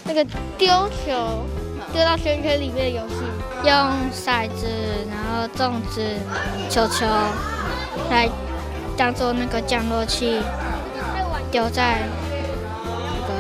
那個丟球丟到圈圈裡面的遊戲，用骰子，然後粽子、球球來當做那個降落器，丟在那個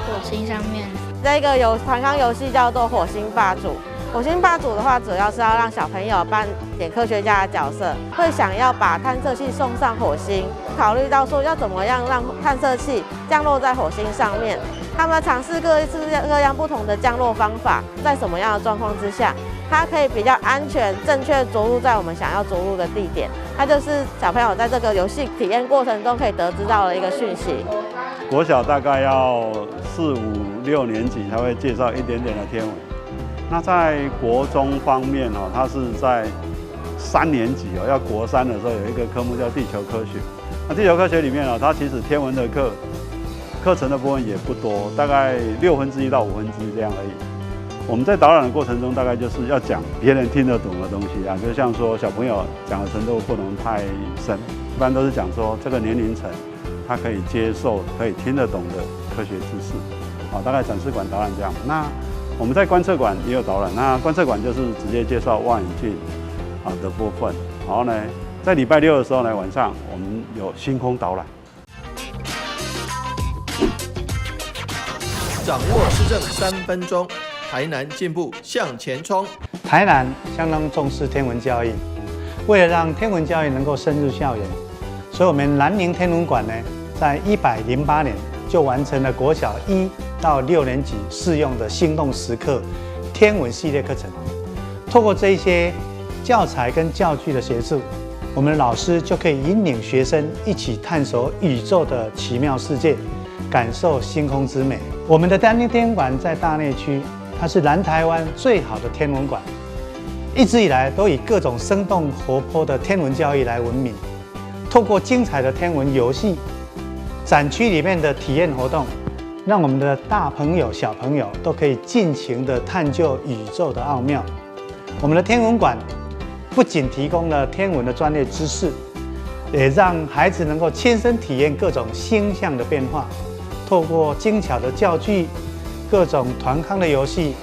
火星上面。這個有團康遊戲叫做火星霸主。火星霸主的話，主要是要讓小朋友扮演科學家的角色，會想要把探測器送上火星，考慮到說要怎麼樣讓探測器降落在火星上面。他們嘗試各式各樣不同的降落方法，在什麼樣的狀況之下，它可以比較安全、正確着陸在我們想要着陸的地點。它就是小朋友在這個遊戲體驗過程中可以得知到的一個訊息。國小大概要四五六年級才會介紹一點點的天文。那在國中方面哦，它是在三年級哦，要國三的時候有一個科目叫地球科學。那地球科學裡面呢，它其實天文的課程的部分也不多，大概1/6到1/5這樣而已。我們在導覽的過程中，大概就是要講別人聽得懂的東西啊，就像說小朋友講的程度不能太深，一般都是講說這個年齡層他可以接受、可以聽得懂的科學知識。啊，大概展示館導覽這樣。那我們在觀測館也有導覽，那觀測館就是直接介紹望遠鏡啊的部分。然後呢，在禮拜六的時候呢，晚上我們有星空導覽。掌握市政3分鐘，台南進步向前衝。台南相當重視天文教育，為了讓天文教育能夠深入校園，所以我們南寧天文館呢，在108年就完成了國小1到6年級適用的星動時刻天文系列課程。透過這些教材跟教具的協助，我們的老師就可以引領學生一起探索宇宙的奇妙世界，感受星空之美。我們的南寧天文館在大內區，它是南台灣最好的天文館，一直以來都以各種生動活潑的天文教育來聞名。透過精彩的天文遊戲、展區裡面的體驗活動，讓我們的大朋友、小朋友都可以盡情地探究宇宙的奧妙。我們的天文館不僅提供了天文的專業知識，也讓孩子能夠親身體驗各種星象的變化。透過精巧的教具、各種團康的遊戲，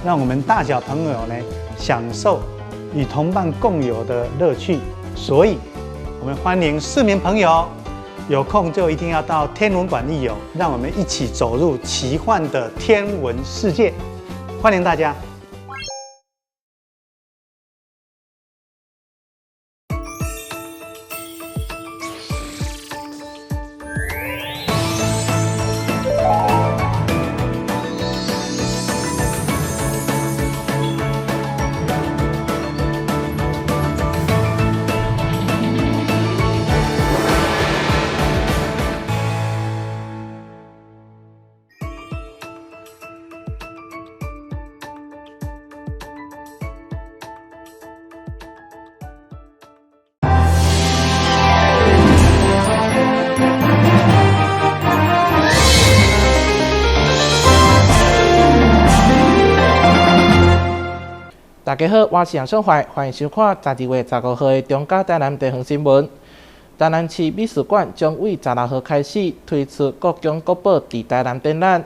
讓我們大小朋友呢享受與同伴共遊的樂趣。所以，我們歡迎市民朋友有空就一定要到天文館一遊，讓我們一起走入奇幻的天文世界。歡迎大家！大家好，我是楊勝懷，歡迎收看12月15號的中嘉台南地方新聞。台南市美術館將於16號開始推出故宮國寶佇台南展覽，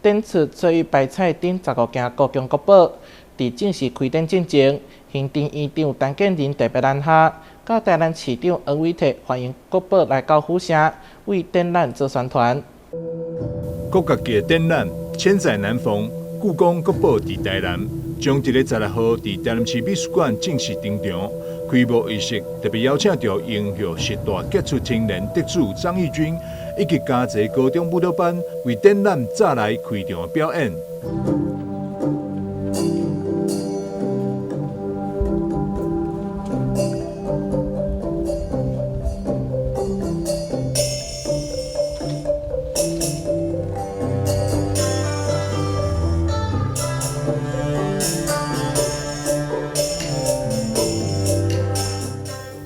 展出翠玉白菜等15件故宮國寶。佇正式開展進前，行政院長陳建仁特別南下，佮台南市長黃偉哲歡迎國寶來到府城，為展覽做宣傳。國家級的展覽千載難逢，故宮國寶佇台南，將佇咧16號佇台南市美術館正式登場。開幕儀式特別邀請著英雄十大傑出青年得主張義軍以及嘉澤高中舞蹈班為展覽早來開場表演。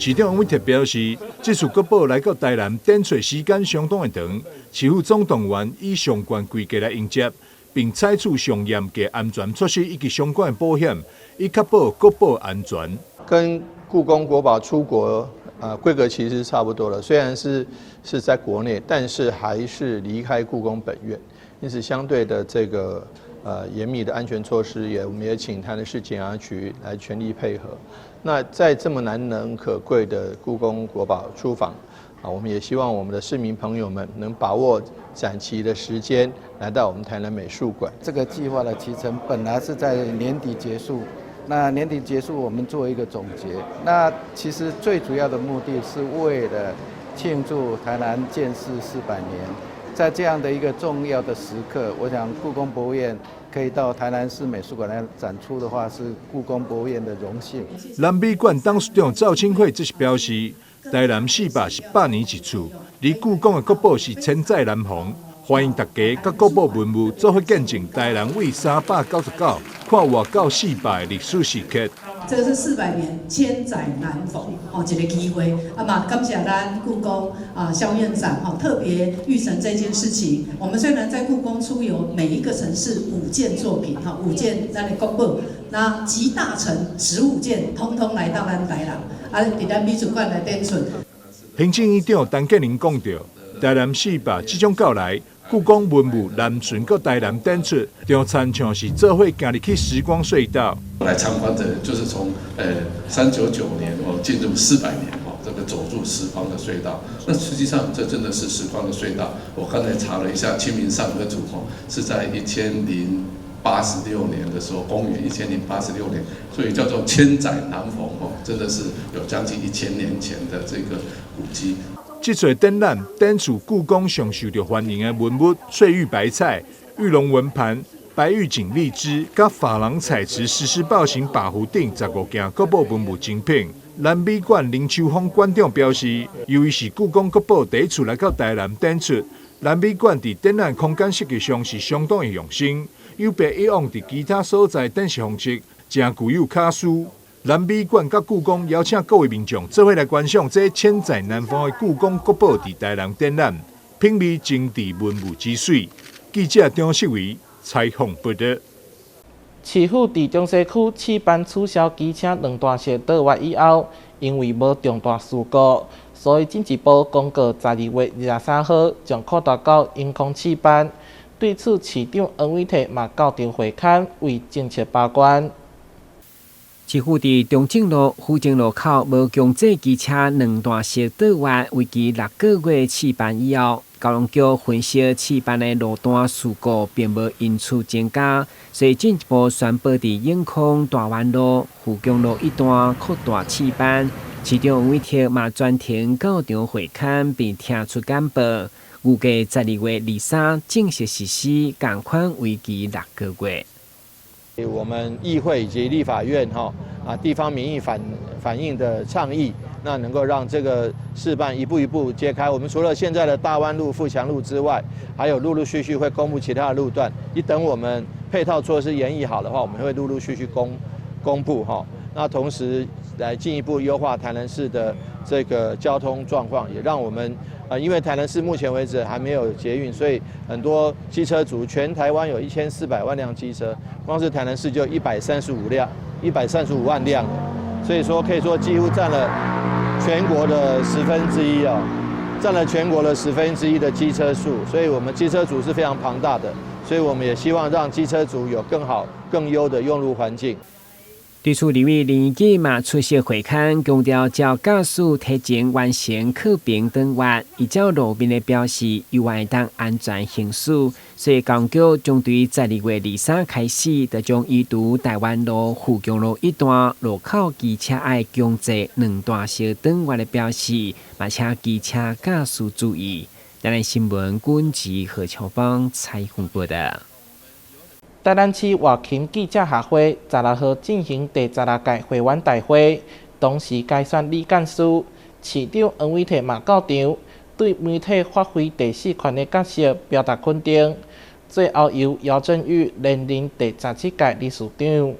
市長黃偉哲表示，這次國寶來到台南展出時間相當的長，市府總動員以上懸規格來迎接，並採取上嚴格安全措施以及相關的保險，以確保國寶安全。跟故宮國寶出國，規格其實差不多了。雖然是在國內，但是還是離開故宮本院。因此相對的這個嚴密的安全措施也，我們也請台南市警察局來全力配合。那在這麼難能可貴的故宮國寶出訪啊，我們也希望我們的市民朋友們能把握展期的時間，來到我們台南美術館。這個計劃的期程本來是在年底結束，那年底結束我們做一個總結。那其實最主要的目的是為了慶祝台南建市400年，在這樣的一個重要的時刻，我想故宮博物院可以到台南市美術館來展出的話，是故宮博物院的榮幸。南美館董事長趙清慧則是表示，台南四百是百年一次，而故宮的國寶是千載難逢，歡迎大家佮國寶文物做伙見證台南為399跨越到400的歷史時刻。這個是400年千載難逢哦，一個機會。啊嘛，感謝咱故宮啊蕭院長哈特別預成這件事情。我們雖然在故宮出遊每一個城市五件作品哈，五件咱的國寶，那集大成15件，通通來到咱台南，啊，佇咱美術館來展出。行政院長陳建仁講著，台南四百這種到來，故宮文物南巡到台南展出，就親像是做伙行入去時光隧道。來參觀的，就是從399年哦進入400年哦，這個走入時光的隧道。那實際上這真的是時光的隧道。我剛才查了一下《清明上河圖》哦，是在1086年的時候，公元1086年，所以叫做千載難逢哦，真的是有將近1000年前的這個古蹟。這次展覽展出故宮上受著歡迎的文物翠玉白菜、玉龍紋盤、白玉錦荔枝、佮珐琅彩瓷石獅豹形把壺等15件國寶文物精品。南美館林秋峰館長表示，由於是故宮國寶第一次來到台南展出，南美館佇展覽空間設計上是相當的用心，有別以往佇其他所在展示方式，誠具有巧思。南美館佮故宮邀請各位民眾做伙來觀賞這千載難逢的故宮國寶佇台南展覽，品味精緻文物之水。記者張世維採訪報導。市府佇中西區試辦取消機車兩段式道彎以後，因為無重大事故，所以進一步公告12月23號將擴大到永康試辦。對此，市長黃偉哲嘛到場會勘，為政策把關。市府佇中正路、府政路口無強制機車兩段式道彎，為期6個月試辦以後，交通局分析試辦的路段事故並無因此增加，所以進一步宣布佇永康大灣路、富強路一段擴大試辦。市長黃偉哲嘛專程到場會勘，並聽取簡報。預計12月23正式實施，仝款為期六個月。我們議會以及立法院哈啊地方民意反映的倡議，那能夠讓這個試辦一步一步揭開。我們除了現在的大灣路、富強路之外，還有陸陸續續會公布其他的路段。一等我們配套措施研議好的話，我們會陸陸續續公布哈。那同時來進一步優化台南市的這個交通狀況，也讓我們啊，因為台南市目前為止還沒有捷運，所以很多機車族，全台灣有1400萬輛機車，光是台南市就135輛，135萬輛，所以說可以說幾乎佔了全國的十分之一哦，佔了全國的十分之一的機車數，所以我們機車族是非常龐大的，所以我們也希望讓機車族有更好、更優的用路環境。對此，立委林宜濟嘛出席會勘，強調照駕駛提前完成考評轉彎，依照路面的標示，猶會當安全行駛。所以，交通局將對12月23開始，就將移除大灣路、富強路一段路口機車愛強制兩段式轉彎的標示，嘛請機車駕駛注意。台南新聞軍籍何秋芳採訪報導。台南市外勤記者協會16號進行第16屆會員大會，同時改選理監事，市長黃偉哲嘛到場，對媒體發揮第四權的角色表達肯定。最後由姚振宇連任第17屆理事長。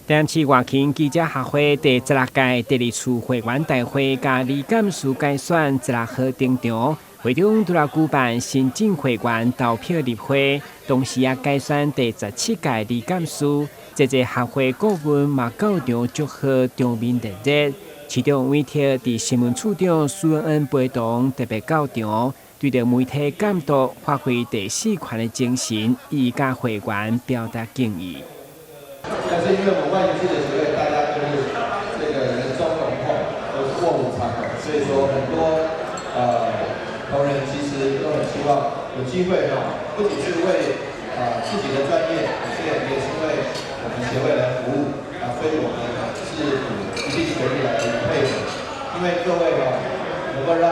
台南市外勤記者協會第16屆第二次會員大會佮理監事改選16號登場。會中除了舉辦新進會員投票入會，同時也改選第17屆理監事。這個協會顧問嘛到場祝賀場面熱烈。市長委託佇新聞處長蘇恩恩陪同特別到場，對著媒體監督發揮第四權的精神，伊佮會員表達敬意。但是因為我們外籍記者協會，大家都是這個人中龍鳳，都是臥虎藏龍，所以說很多同仁其實都很希望有機會哈，不僅是為自己的專業，也是為我們協會來服務啊，所以我們是一定全力來配合，因為各位哈，能夠讓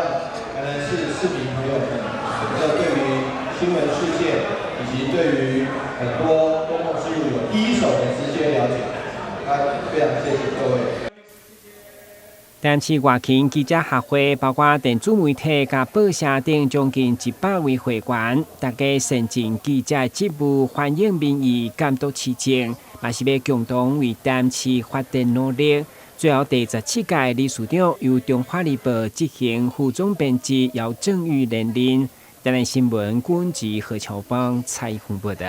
台南市市民朋友們能夠對於新聞事件以及對於很多公共事務有第一手的直接了解，啊，非常謝謝各位。台南市外勤記者協會包括電子媒體佮報社等將近100位會員，大家善盡記者職務，歡迎民意監督市政，嘛是欲共同為台南市發展努力。最後，第17屆理事長由中華日報執行副總編輯姚正玉連任。台南新聞軍記何秋芳採訪報道。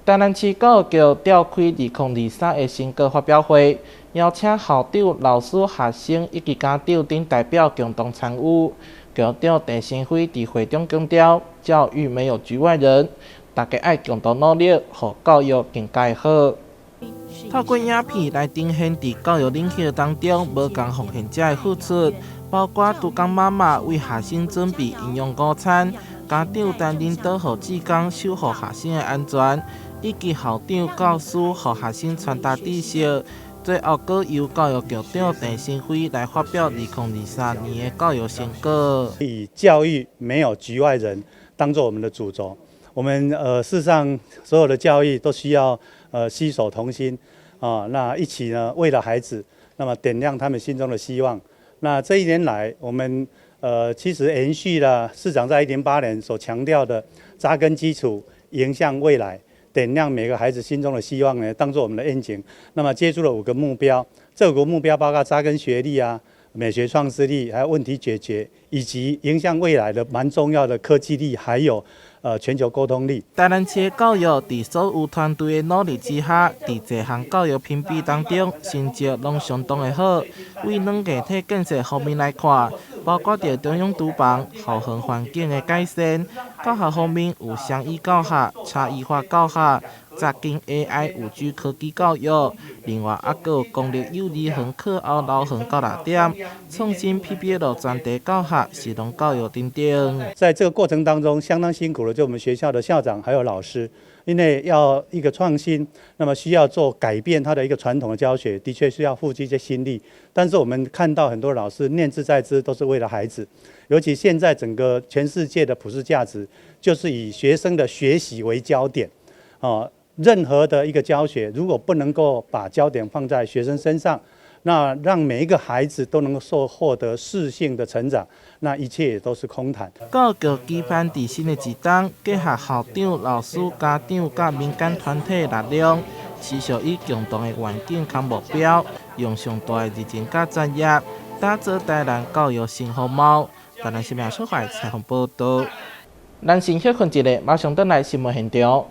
台南市教育局召開2023的成果發表會，邀請校長、老師、學生以及家長等代表共同參與。局長鄭新輝佇會中強調，教育沒有局外人，大家愛共同努力，予教育更加好。透過影片來呈現佇教育領域當中無仝奉獻者的付出，包括督工媽媽為學生準備營養午餐，家長擔任導護志工守護學生的安全，以及校長、教師予學生傳達知識。最後，閣由教育局長鄭新輝來發表2023年的教育成果。以教育沒有局外人當做我們的主軸，我們事實上所有的教育都需要攜手同心啊，那一起呢為了孩子，那麼點亮他們心中的希望。那這一年來，我們其實延續了市長在108年所強調的扎根基礎，迎向未來。點亮每個孩子心中的希望呢，當做我們的願景。那麼接觸了5個目標，這5個目標包括扎根學歷啊、美學創思力，還有問題解決，以及迎向未來的蠻重要的科技力，還有全球溝通力。台南市教育佇所有團隊的努力之下，佇這項教育評比當中，成績攏相當的好。對軟硬體建設方面來看，包括著中央廚房、校園環境的改善，教學方面有雙語教學、差異化教學、扎根 AI 5G 科技教育，另外猶閣有公立幼兒園課後留園到6點，創新 PBL 專題教學、實用教育等等。在這個過程當中，相當辛苦的，就我們學校的校長還有老師，因為要一個創新，那麼需要做改變他的一個傳統的教學，的確需要付出一些心力。但是我們看到很多老師念茲在茲，都是為了孩子。尤其現在整個全世界的普世價值，就是以學生的學習為焦點，啊，任何的一個教學，如果不能夠把焦點放在學生身上，那讓每一個孩子都能夠受獲得適性的成長，那一切也都是空談。教育局期盼佇新的一冬，結合校長、老師、家長佮民間團體力量，持續以共同的願景佮目標，用上大的熱情佮專業，打造台南教育新風貌。台南新聞小懷採訪報導。咱先歇睏一下，馬上轉來新聞現場。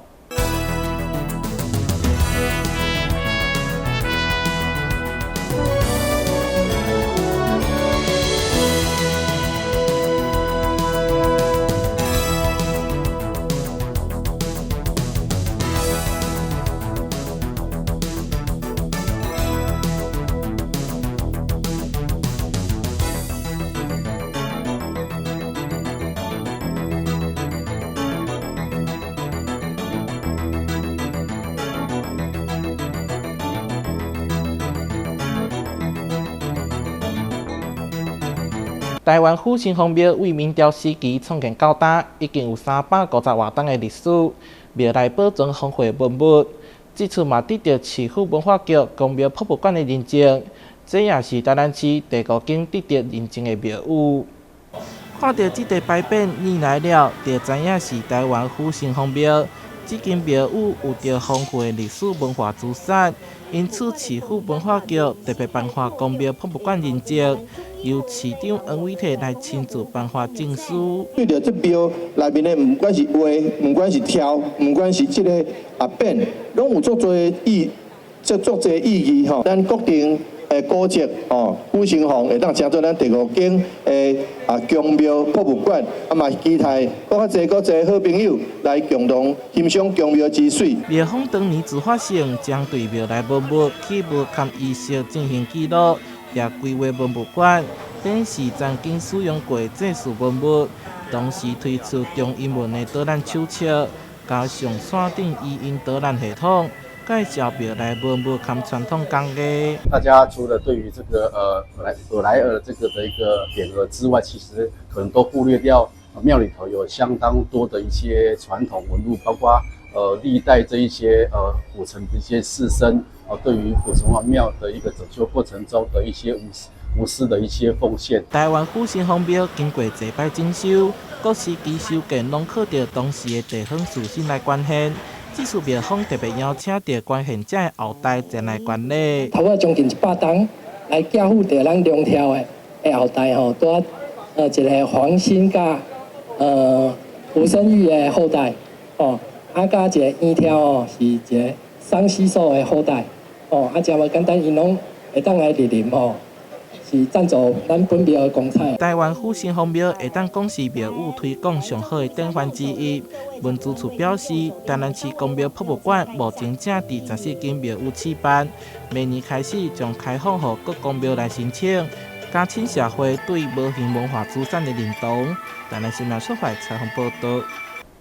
台灣府城隍廟為明朝時期創建到今，已經有350外冬的歷史。廟內保存豐富的文物，這次嘛得著市府文化局宮廟博物館的認證，這也是台南市第5間得著認證的廟宇。看著這塊牌匾，你來了，就知影是台灣府城隍廟。這間廟宇有著豐富的歷史文化資產，因此市府文化局特別頒發宮廟博物館認證，由市長黃偉哲來親自頒發證書。對著這廟內面的，毋管是畫，毋管是雕，毋管是這个匾，攏有足濟意，這足濟意義吼。咱國定的古蹟哦，古城房會當成做咱第五間的宮廟博物館，嘛期待閣較濟閣濟好朋友來共同欣賞宮廟之水。廟方當年自發性將對廟內文物、器物佮遺跡進行記錄，也規劃文物館，展示曾經使用過祭祀文物，同時推出中英文的導覽手冊，加上線頂語音導覽系統。介紹廟內文物佮傳統工藝。大家除了對於這個爾來爾這個的一個匾額之外，其實可能都忽略掉廟裡頭有相當多的一些傳統文物，包括歷代這一些府城的一些士紳，對於府城隍廟的一個整修過程中的一些無私的一些奉獻。台灣府城隍廟經過濟擺整修，各時期修建攏靠著當時的地方士紳來捐獻。這次廟方特別邀請著捐獻者的後代前來觀禮。頭仔將近100棟來寄付著咱龍跳的後代吼，拄仔一个黃興佮吳生玉的後代吼，佮一个袁跳吼是一個桑西壽的後代吼，誠無簡單，𪜶攏會當來蒞臨吼。是贊助咱本廟的光彩。台灣府城隍廟會當講是廟宇推廣上好的典範之一。文資處表示，台南市宮廟博物館目前正佇14間廟宇試辦，明年開始將開放予各宮廟來申請，加深社會對無形文化資產的認同。台南新聞出發採訪報道。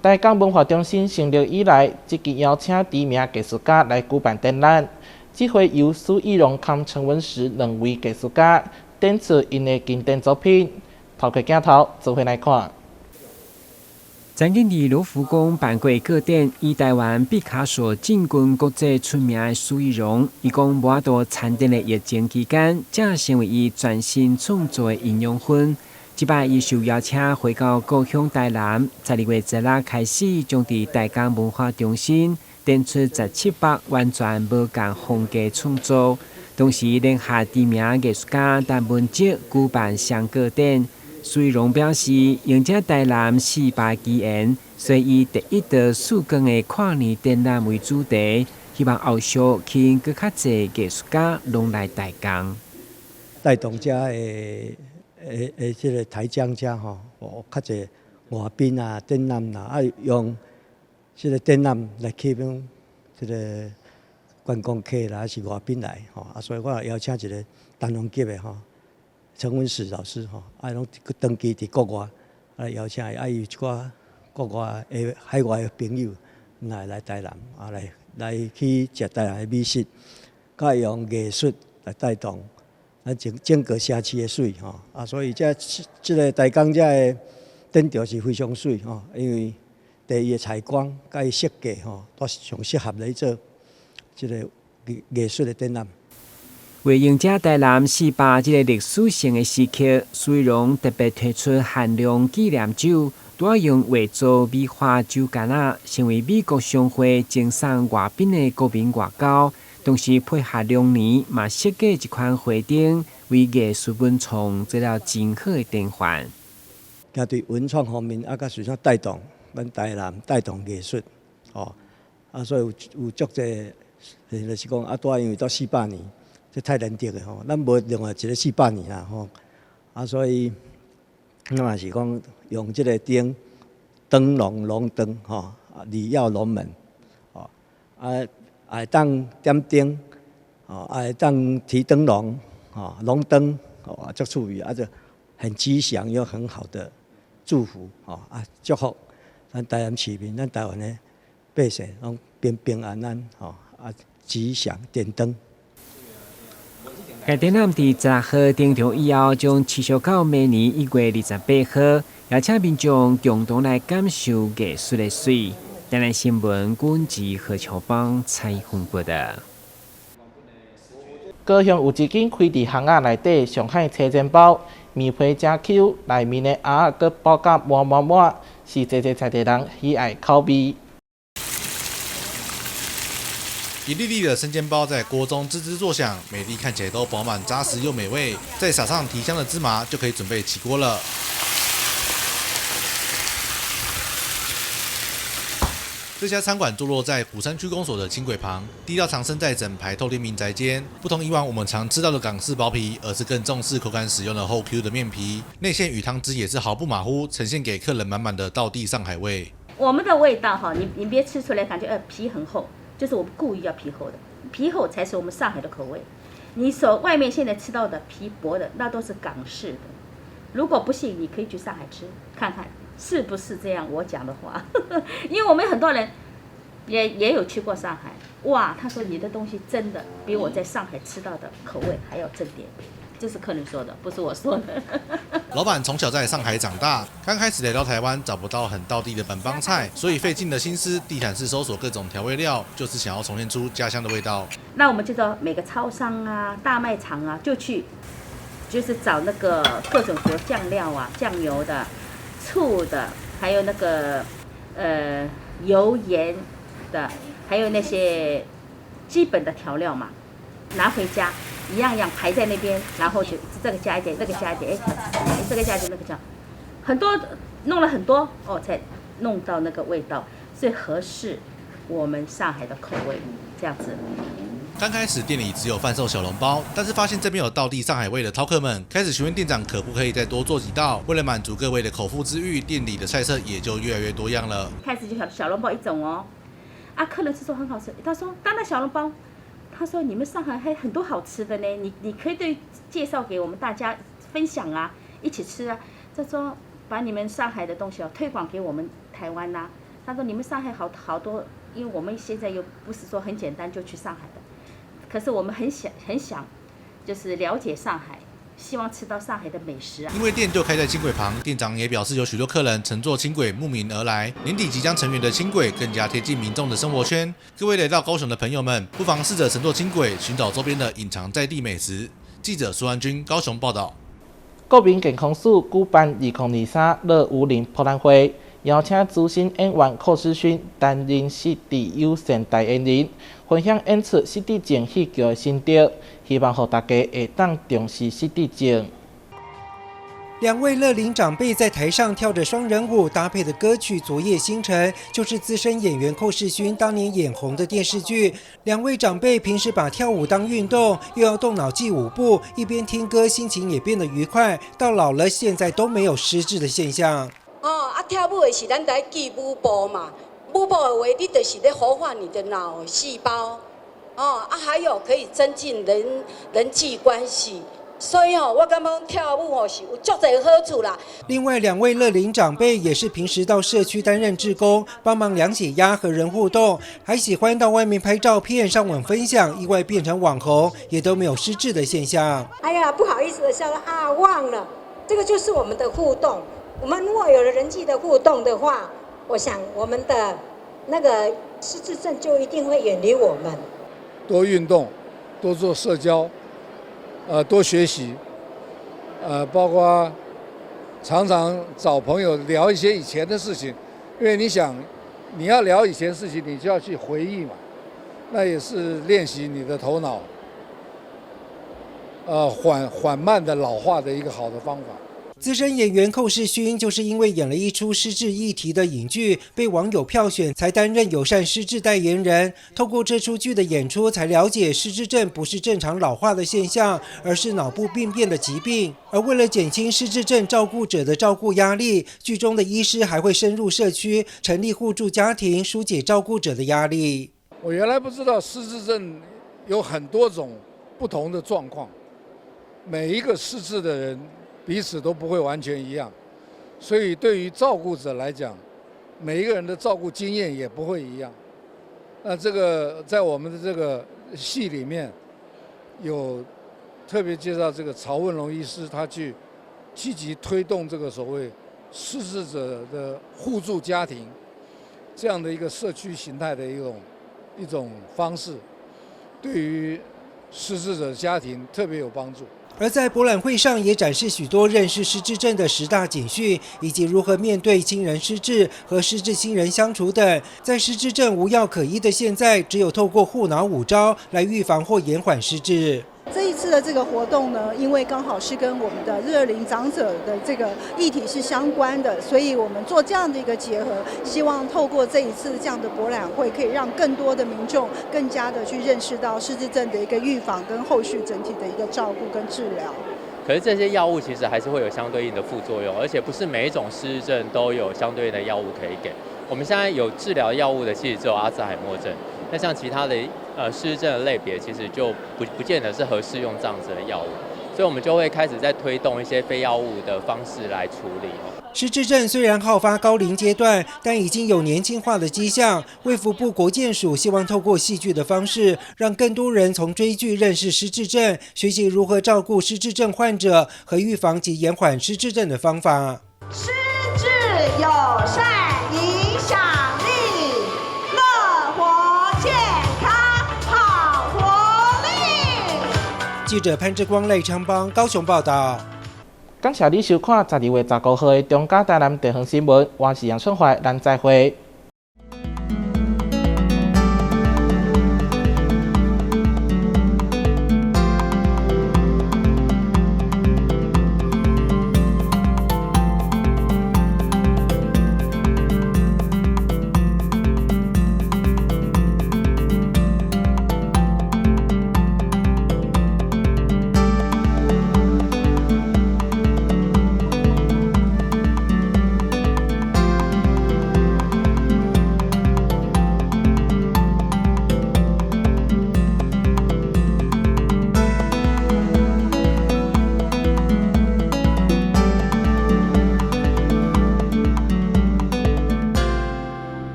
台港文化中心成立以來，積極邀請知名藝術家來舉辦展覽。這回由蘇奕龍佮陳文石兩位藝術家展出𪜶的經典作品，透過鏡頭做伙來看。曾經佇羅浮宮辦過個展，以台灣畢卡索進軍國際出名的蘇奕龍，伊講無法度參展的疫情期間，正成為伊專心創作的營養分。這擺伊受邀請回到故鄉台南，12月16開始，將佇台江文化中心展出17幅完全無仝風格創作，同時聯合知名藝術家陳文哲舉辦雙個展。蘇奕龍表示，迎接台南400紀元，所以以第一道曙光的跨年展覽為主題，希望後續吸引閣較濟藝術家攏來台江，帶動遮的這個台江遮吼，有較濟外賓啊、展覽啦，用這個展覽來吸引這個觀光客啦，還是外賓來吼，所以我也邀請一個擔當級的吼，陳文史老師吼，攏長期佇國外，邀請伊，伊有一寡國外的海外的朋友來台南，來去食台南的美食，佮用藝術來帶動咱整個城市的水吼，所以這個台江遮的展場是非常媠吼，因為第一个採光佮伊設計吼，都是上適合來做這個藝術的展覽。為迎接台南400這個歷史性的時刻，蘇奕龍特別推出限量紀念酒，拄仔用畫作美化酒矸仔，成為美國商會贈送外賓的國民外交。同時配合龍年，嘛設計一款花燈，為藝術文創做了真好的典範。佮對文創方面，佮實際帶動咱台南帶動藝術，哦，所以有足濟，就是講拄仔因為到400年，這太難得的吼，咱無另外一個400年啦吼，所以咱嘛是講用這個燈燈籠龍燈吼，鯉躍龍門，哦，會當點燈，哦，會當提燈籠，哦，龍燈，哦，足趣味，就很吉祥又很好的祝福，哦，祝福咱台南市民，咱台灣的百姓攏平平安安，吼，吉祥點燈。該展覽佇16號登場以後，將持續到明年1月28號，邀請民眾共同來感受藝術的媠。台南新聞郭志何秋芳採訪報道。高雄有一間開佇巷仔內底上海生煎包，麵皮誠 Q，內面的餡仔閣包甲滿滿滿，是濟濟在地人喜愛口味。一粒粒的生煎包在鍋中滋滋作響，每粒看起來都飽滿扎實又美味。再撒上提香的芝麻，就可以準備起鍋了。這家餐館坐落在鼓山區公所的輕軌旁，低調藏身在整排透天民宅間。不同以往我們常吃到的港式薄皮，而是更重視口感，使用了厚 Q 的麵皮，內餡與湯汁也是毫不馬虎，呈現給客人滿滿的道地上海味。我們的味道哈，你別吃出來感覺皮很厚，就是我們故意要皮厚的，皮厚才是我們上海的口味。你所外面現在吃到的皮薄的，那都是港式的。如果不信，你可以去上海吃看看。是不是這樣？我講的話，因為我們很多人也有去過上海，哇，他說你的東西真的比我在上海吃到的口味還要正點，這是客人說的，不是我說的。老闆從小在上海長大，剛開始來到台灣找不到很道地的本幫菜，所以費盡了心思，地毯式搜索各種調味料，就是想要重現出家鄉的味道。那我們就到每個超商啊、大賣場啊，就去，就是找那個各種比如醬料啊、醬油的、醋的，還有那個油鹽的，還有那些基本的調料嘛，拿回家一樣樣排在那邊，然後就這個加一點，那個加一點，哎，這個加一點，那個加，很多弄了很多哦，才弄到那個味道最合適我們上海的口味，這樣子。剛開始店裡只有販售小籠包，但是發現這邊有道地上海味的饕客們，開始詢問店長可不可以再多做幾道。為了滿足各位的口腹之欲，店裡的菜色也就越來越多樣了。開始就小籠包一種哦，啊，客人是說很好吃，他說當然小籠包，他說你們上海還很多好吃的呢，你可以對介紹給我們大家分享啊，一起吃啊。他說把你們上海的東西哦推廣給我們台灣吶。他說你們上海好好多，因為我們現在又不是說很簡單就去上海的。可是我們很想很想，就是了解上海，希望吃到上海的美食啊。因為店就開在輕軌旁，店長也表示有許多客人乘坐輕軌慕名而來。年底即將成員的輕軌更加貼近民眾的生活圈。各位來到高雄的朋友們，不妨試着乘坐輕軌，尋找周邊的隱藏在地美食。記者蘇安軍高雄報道。國民健康署舉辦2023樂武林博覽會，邀請資深演員寇世勳擔任失智友善代言人，分享演出失智症戲劇的心得，希望予大家會當重視失智症。兩位樂齡長輩在台上跳着雙人舞，搭配的歌曲《昨夜星辰》就是資深演員寇世勳當年演紅的電視劇。兩位長輩平時把跳舞當運動，又要動腦記舞步，一邊聽歌，心情也變得愉快。到老了，現在都沒有失智的現象。哦，啊，跳舞的是咱在記舞步嘛，舞步的話，你就是咧活化你的腦細胞。哦，啊，還有可以增進人際關係。所以吼，我感覺跳舞吼是有足濟好處啦。另外兩位樂齡長輩也是平時到社區擔任志工，幫忙量血壓和人互動，還喜歡到外面拍照片、上網分享，意外變成網紅，也都沒有失智的現象。哎呀，不好意思的笑了啊，忘了，這個就是我們的互動。我們如果有了人際的互動的話，我想我們的那個失智症就一定會遠離我們。多運動，多做社交。多學習，包括常常找朋友聊一些以前的事情，因為你想，你要聊以前事情，你就要去回憶嘛，那也是練習你的頭腦，緩慢的老化的一個好的方法。資深演員寇世勳就是因為演了一出失智議題的影劇，被網友票選，才擔任友善失智代言人。透過這出劇的演出，才了解失智症不是正常老化的現象，而是腦部病變的疾病。而為了減輕失智症照顧者的照顧壓力，劇中的醫師還會深入社區，成立互助家庭，紓解照顧者的壓力。我原來不知道失智症有很多種不同的狀況，每一個失智的人，彼此都不會完全一樣，所以對於照顧者來講，每一個人的照顧經驗也不會一樣。那這個在我們的這個戲裡面，有特別介紹這個曹汶龍醫師，他去積極推動這個所謂失智者的互助家庭這樣的一個社區形態的一種方式，對於失智者家庭特別有幫助。而在博覽會上，也展示許多認識失智症的10大警訊，以及如何面對親人失智和失智親人相處等。在失智症無藥可醫的現在，只有透過護腦5招來預防或延緩失智。這一次的這個活動呢，因為剛好是跟我們的樂齡長者的這個議題是相關的，所以我們做這樣的一個結合，希望透過這一次這樣的博覽會，可以讓更多的民眾更加的去認識到失智症的一個預防跟後續整體的一個照顧跟治療。可是這些藥物其實還是會有相對應的副作用，而且不是每一種失智症都有相對應的藥物可以給。我們現在有治療藥物的，其實只有阿茲海默症。那像其他的失智症的類別，其實就不見得是合適用這樣子的藥物，所以我們就會開始在推動一些非藥物的方式來處理。失智症雖然好發高齡階段，但已經有年輕化的跡象。衛福部國健署希望透過戲劇的方式，讓更多人從追劇認識失智症，學習如何照顧失智症患者和預防及延緩失智症的方法。失智友善影響力，樂活健康好活力。記者潘志光、賴昌邦高雄報道。感謝你收看12月15號的中嘉台南地方新聞，我是楊春懷，咱再會。